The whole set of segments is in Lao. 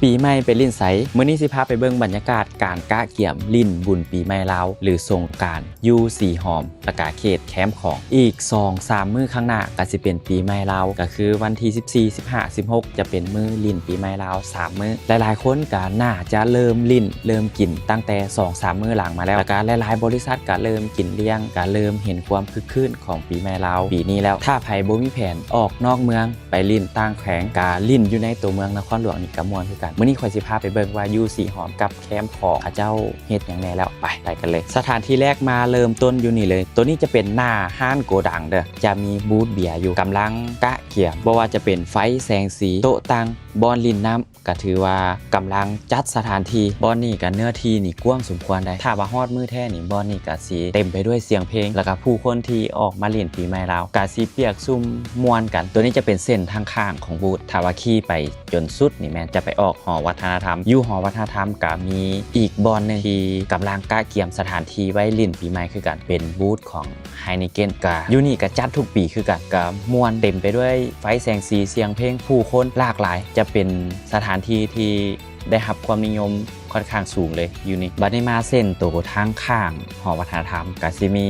ປີໃໝ່ໄປຫຼິ້ນໃສ? ມື້ນີ້ຊິພາໄປເບິ່ງບັນຍາກາດການກະກຽມຫຼິ້ນບຸນປີໃໝ່ລາວ ຫຼື ສົງການ ຢູ່ສີຫອມ ແລະກະເຂດແຄມຂອງ. ອີກສອງສາມມື້ຂ້າງໜ້າກະຊິເປັນປີໃໝ່ລາວ ກະຄືວັນທີສິບສີ່ ສິບຫ້າ ສິບຫົກ ຈະເປັນມື້ຫຼິ້ນປີໃໝ່ລາວສາມມື້. ຫຼາຍໆຄົນກະໜ້າຈະເລີ່ມຫຼິ້ນເລີ່ມກິນຕັ້ງແຕ່ສອງສາມມື້ຫຼັງມາແລ້ວ ແລະກະຫຼາຍໆບໍລິສັດກະເລີ່ມກິນລ້ຽງ ກະເລີ່ມເຫັນຄວາມຄຶກຄື້ນຂອງປີໃໝ່ລາວປີນີ້ແລ້ວ. ຖ້າໃຜບໍ່ມີແຜນອອກນອກເມືອງ ໄປຫຼິ້ນຕ່າງແຂວງ ກະຫຼິ້ນຢູ່ໃນຕົວເມືອງນະຄອນຫຼວງນີ້ກະມ່ວນຄືກັນ. ມື້ນີ້ຂ້ອຍຊິພາໄປເບິ່ງວ່າຢູ່ສີຫອມກັບແຄມຂອງເຂົາເຈົ້າເຮັດຫຍັງແດ່ແລ້ວ. ໄປ ໄປກັນເລີຍ. ສະຖານທີ່ແລກມາເລີ່ມຕົ້ນຢູ່ນີ້ເລີຍ. ໂຕນີ້ຈະເປັນໜ້າຮ້ານໂກດັງເດີ ຈະມີບູດເບຍຢູ່ ກຳລັງກະກຽມ ບໍ່ວ່າຈະເປັນໄຟແສງສີ ໂຕະຕັ່ງ ບ່ອນຫຼິ້ນນ້ຳ ກະຖືວ່າກຳລັງຈັດສະຖານທີ່. ບ່ອນນີ້ກະເນື້ອທີ່ນີ້ກວ້າງສົມຄວນໄດ໋. ຖ້າວ່າຮອດມື້ແທ້ນີ້ ບ່ອນນີ້ກະຊິເຕັມໄປດ້ວຍສຽງເພງ ແລະກະຜູ້ຄົນທີ່ອອກມາຫຼິ້ນປີໃໝ່ລາວ ກະຊິປຽກຊຸ່ມມ່ວນກັນ. ໂຕນີ້ຈະເປັນເສັ້ນທາງຂ້າງຂອງບູດ ຖ້າວ່າຂີ່ໄປຈົນສຸດນີ້ແມ່ນຈະໄປອອກຫໍວັດທະນະທຳ. ຢູ່ຫໍວັດທະນະທຳກະມີອີກບ່ອນໜຶ່ງທີ່ກຳລັງກະກຽມສະຖານທີ່ໄວ້ຫຼິ້ນປີໃໝ່ຄືກັນ ເປັນບູດຂອງ Heineken ກະຢູ່ນີ້ກະຈັດທຸກປີຄືກັນ ກະມ່ວນເຕັມໄປດ້ວຍໄຟແສງສີ ສຽງເພງ ຜູ້ຄົນຫຼາກຫຼາຍ ຈະເປັນສະຖານທີ່ທີ່ໄດ້ຮັບຄວາມນິຍົມຂ້ອນຂ້າງສູງເລີຍຢູ່ນີ້. ບັດນີ້ມາເສັ້ນໂຕທາງຂ້າງຫໍວັດທະນະທຳ ກະຊິມີ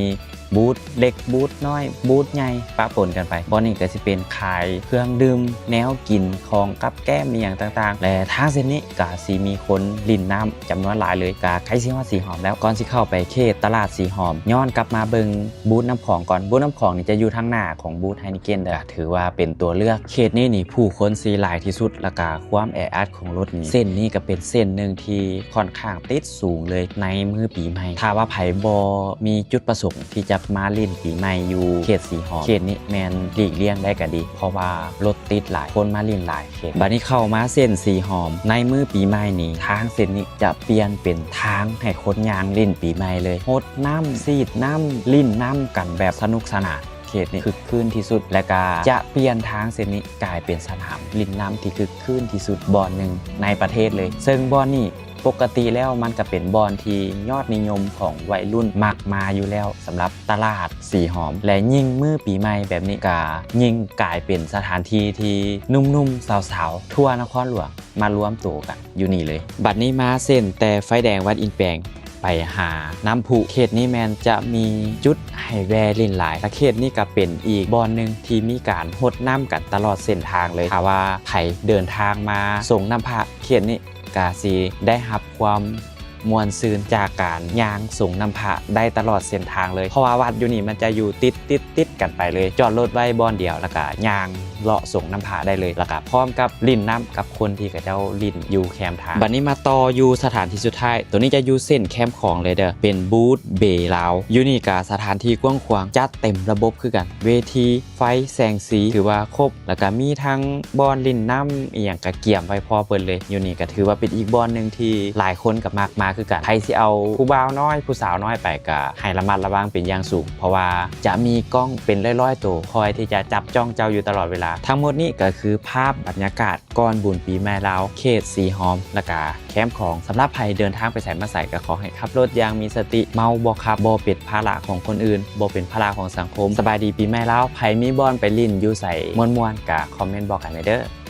ບູດເລັກ ບູດນ້ອຍ ບູດໃຫຍ່ປະປົນກັນໄປ. ບ່ອນນີ້ກະຊິເປັນຂາຍເຄື່ອງດື່ມ ແນວກິນ ຂອງກັບແກ້ມ ອີ່ຫຍັງຕ່າງໆ ແລະທາງເສັ້ນນີ້ກະຊິມີຄົນຫຼິ້ນນ້ຳ ຈຳນວນຫຼາຍເລີຍ. ກະໃກ້ຊິຮອດສີຫອມແລ້ວ ກ່ອນຊິເຂົ້າໄປເຂດຕະຫຼາດສີຫອມ ຍ້ອນກັບມາເບິ່ງບູດນ້ຳຂອງກ່ອນ. ບູດນ້ຳຂອງນີ້ຈະຢູ່ທາງໜ້າຂອງບູດ Heineken ເດີ ຖືວ່າເປັນຕົວເລືອກ. ເຂດນີ້ນີ້ຜູ້ຄົນຊິຫຼາຍທີ່ສຸດ ແລະກະຄວາມແອອັດຂອງລົດນີ້ ເສັ້ນນີ້ກະເປັນເສັ້ນໜຶ່ງທີ່ຂ້ອນຂ້າງຕິດສູງເລີຍໃນມື້ປີໃໝ່. ຖ້າວ່າໃຜບໍ່ມີຈຸດປະສົງທີ່ຈະມາຫຼິ້ນປີໃໝ່ຢູ່ເຂດສີຫອມ ເຂດນີ້ແມ່ນຫຼີກລ່ຽງໄດ້ກະດີ ເພາະວ່າລົດຕິດຫຼາຍ ຄົນມາຫຼິ້ນຫຼາຍ. ເຂດ ບັດນີ້ເຂົ້າມາເສັ້ນສີຫອມ ໃນມື້ປີໃໝ່ນີ້ ທາງເສັ້ນນີ້ຈະປ່ຽນເປັນທາງໃຫ້ຄົນຍ່າງຫຼິ້ນປີໃໝ່ເລີຍ. ຫົດນ້ຳ ສີດນ້ຳ ຫຼິ້ນນ້ຳກັນແບບສະໜຸກສະໜານ. ເຂດນີ້ຄຶກຄື້ນທີ່ສຸດ ແລະກະຈະປ່ຽນທາງເສັ້ນນີ້ກາຍເປັນສະໜາມຫຼິ້ນນ້ຳທີ່ຄຶກຄື້ນທີ່ສຸດບ່ອນໜຶ່ງໃນປະເທດເລີຍ. ເຊິ່ງບ່ອນນີ້ປົກກະຕິແລ້ວມັນກະເປັນບ່ອນທີ່ຍອດນິຍົມຂອງໄວລຸ້ນມັກມາຢູ່ແລ້ວ ສຳລັບຕະຫຼາດສີຫອມ ແລະຍິ່ງມື້ປີໃໝ່ແບບນີ້ກະຍິ່ງກາຍເປັນສະຖານທີ່ທີ່ໜຸ່ມໆສາວໆທົ່ວນະຄອນຫຼວງ ມາລວມໂຕກັນຢູ່ນີ້ເລີຍ. ບັດນີ້ມາເສັ້ນແຕ່ໄຟແດງວັດອິນແປງໄປຫານ້ຳພຸ. ເຂດນີ້ແມ່ນຈະມີຈຸດໃຫ້ແວ່ຫຼິ້ນຫຼາຍ ແລະເຂດນີ້ກະເປັນອີກບ່ອນໜຶ່ງທີ່ມີການຫົດນ້ຳກັນຕະຫຼອດເສັ້ນທາງເລີຍ. ຖ້າວ່າໃຜເດີນທາງມາສົງນ້ຳພະ ເຂດນີ້ກະຊິໄດ້ຮັບຄວາມມ່ວນຊື່ນຈາກການຍ່າງສົງນ້ຳພະໄດ້ຕະຫຼອດເສັ້ນທາງເລີຍ ເພາະວ່າວັດຢູ່ນີ້ມັນຈະຢູ່ຕິດໆກັນໄປເລີຍ. ຈອດລົດໄວ້ບ່ອນດຽວ ແລະກະຍ່າງ ເລາະສົງນ້ຳພະໄດ້ເລີຍ ແລ້ວກະພ້ອມກັບຫຼິ້ນນ້ຳກັບຄົນທີ່ເຂົາເຈົ້າຫຼິ້ນຢູ່ແຄມທາງ. ບັດນີ້ມາຕໍ່ຢູ່ສະຖານທີ່ສຸດທ້າຍ ໂຕນີ້ຈະຢູ່ເສັ້ນແຄມຂອງເລີຍເດີ ເປັນບູດເບລາວ. ຢູ່ນີ້ກະສະຖານທີ່ກວ້າງຂວາງ ຈັດເຕັມລະບົບຄືກັນ ເວທີ ໄຟ ແສງສີ ຖືວ່າຄົບ ແລ້ວກະມີທັງບ່ອນຫຼິ້ນນ້ຳອີ່ຫຍັງກະກຽມໄວ້ພ້ອມເບິດເລີຍ. ຢູ່ນີ້ກະຖືວ່າເປັນອີກບ່ອນໜຶ່ງທີ່ຫຼາຍຄົນກະມັກມາຄືກັນ. ໃຜຊິເອົາຜູ້ບ່າວນ້ອຍ ຜູ້ສາວນ້ອຍໄປກະໃຫ້ລະມັດລະວັງເປັນຢ່າງສູງ ເພາະວ່າຈະມີກ້ອງເປັນຮ້ອຍໆໂຕ ຄອຍທີ່ຈະຈັບຈ້ອງເຈົ້າຢູ່ຕະຫຼອດເວລາ. ທັງໝົດນີ້ກະຄືພາບບັນຍາກາດກ່ອນບຸນປີໃໝ່ລາວ ເຂດສີຫອມ ແລະກະແຄມຂອງ. ສຳລັບໃຜເດີນທາງໄປໃສມາໃສ ກະຂໍໃຫ້ຂັບລົດຢ່າງມີສະຕິ ເມົາບໍ່ຂັບ ບໍ່ເປັນພາລະຂອງຄົນອື່ນ ບໍ່ເປັນພາລະຂອງສັງຄົມ. ສະບາຍດີປີໃໝ່ລາວ ໃຜມີບ່ອນໄປຫຼິ້ນຢູ່ໃສມ່ວນໆ ກະຄອມເມັນບອກກັນແດ່ເດີ.